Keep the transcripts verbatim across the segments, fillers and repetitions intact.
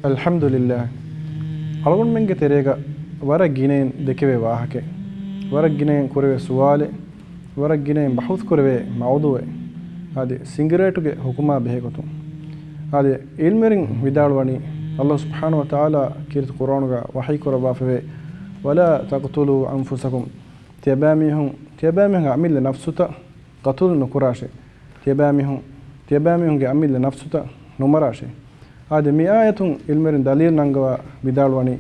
އަލްޙަމްދުލިއްލާހް. އަޅުގަނޑުމެންގެ ތެރޭގަ ވަރަށް ގިނައިން ދެކެވޭ ވާހަކައެއް، ވަރަށް ގިނައިން ކުރެވޭ ސުވާލެއް، ވަރަށް ގިނައިން ބަހުސް ކުރެވޭ މައުޟޫއެއް، އަދި ސިނގިރޭޓުގެ ޙުކުމާ ބެހޭގޮތުން. އަދި ޢިލްމުވެރިން ވިދާޅުވަނީ، ﷲ ސުބްޙާނަހޫ ވަތަޢާލާ ކީރިތި ޤުރްއާނުގަ ވަޙީ ކުރައްވާފައިވޭ، "ولا تقتلوا أنفسكم." ތިޔަބައިމީހުން، ތިޔަބައިމީހުންގެ އަމިއްލަ ނަފްސުތައް ޤަތުލު ނުކުރާށޭ. ތިޔަބައިމީހުން، ތިޔަބައިމީހުންގެ އަމިއްލަ ނަފްސުތައް ނުމަރާށޭ. އާދެ، މި އާޔަތުން ޢިލްމުވެރިން ދަލީލު ނަންގަވާ ވިދާޅުވަނީ،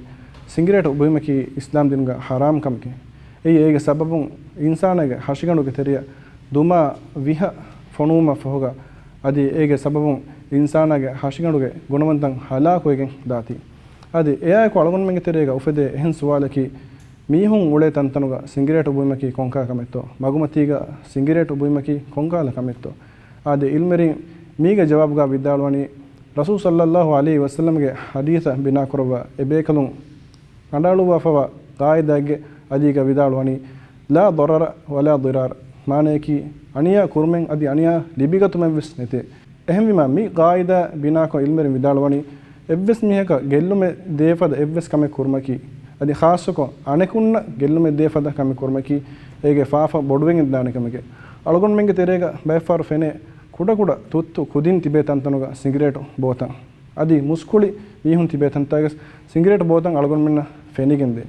ސިނގިރޭޓު ބުއިމަކީ އިސްލާމް ދީނުގަ ޙަރާމް ކަމެކޭ. އެއީ އޭގެ ސަބަބުން އިންސާނާގެ ހަށިގަނޑުގެ ތެރެއަށް ދުމާ ވިހަ ފޮނުވުމަށް ފަހުގަ، އަދި އޭގެ ސަބަބުން އިންސާނާގެ ހަށިގަނޑުގެ ގުނަވަންތައް ހަލާކުވެގެން ދާތީ. އަދި އެއާއެކު އަޅުގަނޑުމެންގެ ތެރޭގަ އުފެދޭ އެހެން ސުވާލަކީ، މީހުން އުޅޭ ތަންތަނުގަ ސިނގިރޭޓު ބުއިމަކީ ކޮންކަހަލަ ކަމެއްތޯ؟ މަގުމަތީގަ ސިނގިރޭޓު ބުއިމަކީ ކޮންކަހަލަ ކަމެއްތޯ؟ އާދެ، ޢިލްމުވެރިން މީގެ ޖަވާބުގަ ވިދާޅުވަނީ، ރަސޫލު ޞައްލައްލާހު ޢަލައިހި ވަސައްލަމްގެ ޙަދީޘަށް ބިނާކުރައްވާ އެބޭކަލުން ކަނޑައަޅުއްވާފައިވާ ޤާއިދާއެއްގެ އަދީގަ ވިދާޅުވަނީ، "لا ضرر ولا ضرار." މާނަޔަކީ، އަނިޔާ ކުރުމެއް އަދި އަނިޔާ ލިބިގަތުމެއްވެސް ނެތޭ. އެހެންވީމާ، މި ޤާއިދާ ބިނާކޮށް ޢިލްމުވެރިން ވިދާޅުވަނީ، އެއްވެސް މީހަކަށް ގެއްލުމެއް ދޭފަދަ އެއްވެސް ކަމެއް ކުރުމަކީ، އަދި ޚާއްޞަކޮށް އަނެކުންނަށް ގެއްލުމެއް ދޭފަދަ ކަމެއް ކުރުމަކީ، އޭގެ ފާފަ ބޮޑުވެގެން ދާނެ ކަމެކޭ. އަޅުގަނޑުމެންގެ ތެރޭގަ ބައެއްފަހަރު ފެނޭ، ކުޑަކުޑަ ތުއްތު ކުދިން ތިބޭ ތަންތަނުގަ ސިނގިރޭޓު ބޯތަން. އަދި މުސްކުޅި މީހުން ތިބޭ ތަންތާގަސް ސިނގިރޭޓު ބޯތަން އަޅުގަނޑުމެންނަށް ފެނިގެންދޭ.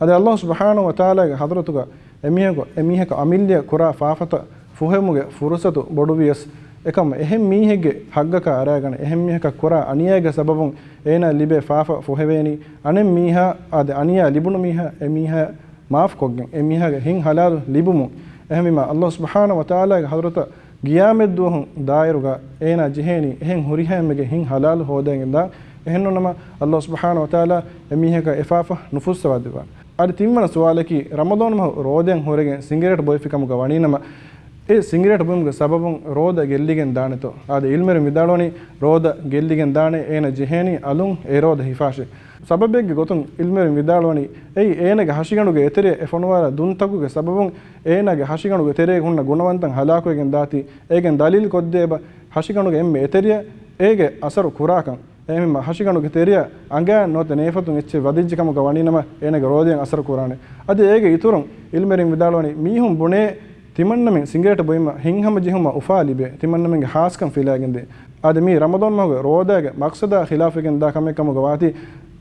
އަދި ﷲ ސުބްޙާނަހޫ ވަތަޢާލާގެ ޙަޟްރަތުގަ އެމީހަކު، އެމީހަކު އަމިއްލަޔަށް ކުރާ ފާފަތައް ފުހެވުމުގެ ފުރުޞަތު ބޮޑުވިޔަސް، އެކަމަށް އެހެން މީހެއްގެ ޙައްޤަކާ އަރާގަނެ، އެހެން މީހަކަށް ކުރާ އަނިޔާގެ ސަބަބުން އޭނާ ލިބޭ ފާފަ ފުހެވޭނީ، އަނެއް މީހާ އާދެ، އަނިޔާ ލިބުނު މީހާ އެ މީހާ މާފުކޮށްގެން، އެ މީހާގެ ހިތް ޙަލާލު ލިބުމުން. އެހެންވީމާ، ﷲ ސުބްޙާނަހޫ ވަތަޢާލާގެ ޙަޟްރަތަށް ޤިޔާމަތްދުވަހު ދާއިރުގަ އޭނާ ޖެހޭނީ އެހެން ހުރިހާ އެންމެގެ ހިތް ޙަލާލު ހޯދައިގެން ދާން. އެހެންނޫނަމަ، ﷲ ސުބްޙާނަހޫ ވަތަޢާލާ އެމީހަކަށް އެފާފަ ނުފުއްސަވާ ދެއްވާނެ. އަދި ތިންވަނަ ސުވާލަކީ، ރަމަޟާން މަހު ރޯދައަށް ހުރެގެން ސިނގިރޭޓް ބޮއެފި ކަމުގަ ވަނީނަމަ، އެ ސިނގިރޭޓް ބުއިމުގެ ސަބަބުން ރޯދަ ގެއްލިގެން ދާނެތޯ؟ އާދެ، ޢިލްމުވެރިން ވިދާޅުވަނީ، ރޯދަ ގެއްލިގެން ދާނެ، އޭނަ ޖެހޭނީ އަލުން އެ ރޯދަ ހިފާށޭ. ސަބަބެއްގެ ގޮތުން ޢިލްމުވެރިން ވިދާޅުވަނީ، އެއީ އޭނަގެ ހަށިގަނޑުގެ އެތެރެއަށް އެ ފޮނުވާލާ ދުންތަކުގެ ސަބަބުން އޭނާގެ ހަށިގަނޑުގެ ތެރޭގަ ހުންނަ ގުނަވަންތައް ހަލާކުވެގެން ދާތީ. އޭގެން ދަލީލު ކޮށްދޭ އެބަ ހަށިގަނޑުގެ އެންމެ އެތެރެއަށް އޭގެ އަސަރު ކުރާކަން. އެހެންވީމަ، ހަށިގަނޑުގެ ތެރެއަށް އަނގައިން ނުވަތަ ނޭފަތުން އެއްޗެއް ވަދެއްޖެ ކަމުގަ ވަނީނަމަ، އޭނަގެ ރޯދައަށް އަސަރު ކުރާނެ. އަދި އޭގެ އިތުރުން ޢިލްމުވެރިން ވިދާޅުވަނީ، މީހުން ބުނޭ ތިމަންނަމެން ސިނގިރޭޓް ބުއިމަށް ހިތްހަމަޖެހުމަށް އުފާ ލިބޭ، ތިމަންނަމެންގެ ހާސްކަން ފިލާގެންދޭ. އަދި މީ ރަމަޟާން މަހުގެ ރޯދާގެ މަޤްޞަދާ ޚިލާފްވެގެން ދާ ކަމެއް ކަމުގަ ވާތީ،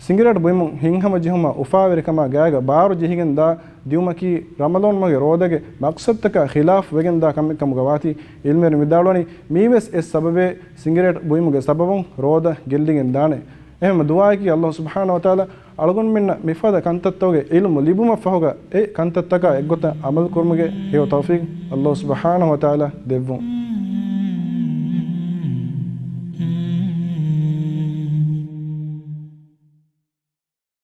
ސިނގިރޭޓް ބުއިމުން ހިތްހަމަޖެހުމާ އުފާވެރިކަމާ ގާގަ ބާރު ޖެހިގެން ދާ ދިއުމަކީ، ރަމަޟާން މަހުގެ ރޯދަގެ މަޤްޞަދުތަކާ ޚިލާފް ވެގެން ދާ ކަމެއް ކަމުގަ ވާތީ، ޢިލްމުވެރިން ވިދާޅުވަނީ، މީވެސް އެއް ސަބަބެއް، ސިނގިރޭޓް ބުއިމުގެ ސަބަބުން ރޯދަ ގެއްލިގެން ދާނެ. އެހެންމަ ދުޢާއަކީ، ﷲ ސުބްޙާނަހޫ ވަތަޢާލާ އަޅުގަނޑުމެންނަށް މިފަދަ ކަންތައްތަކުގެ ޢިލްމު ލިބުމަށް ފަހުގަ، އެ ކަންތައްތަކާ އެއްގޮތަށް ޢަމަލު ކުރުމުގެ ހެޔޮ ތައުފީޤު ﷲ ސުބްޙާނަހޫ ވަތަޢާލާ ދެއްވުން.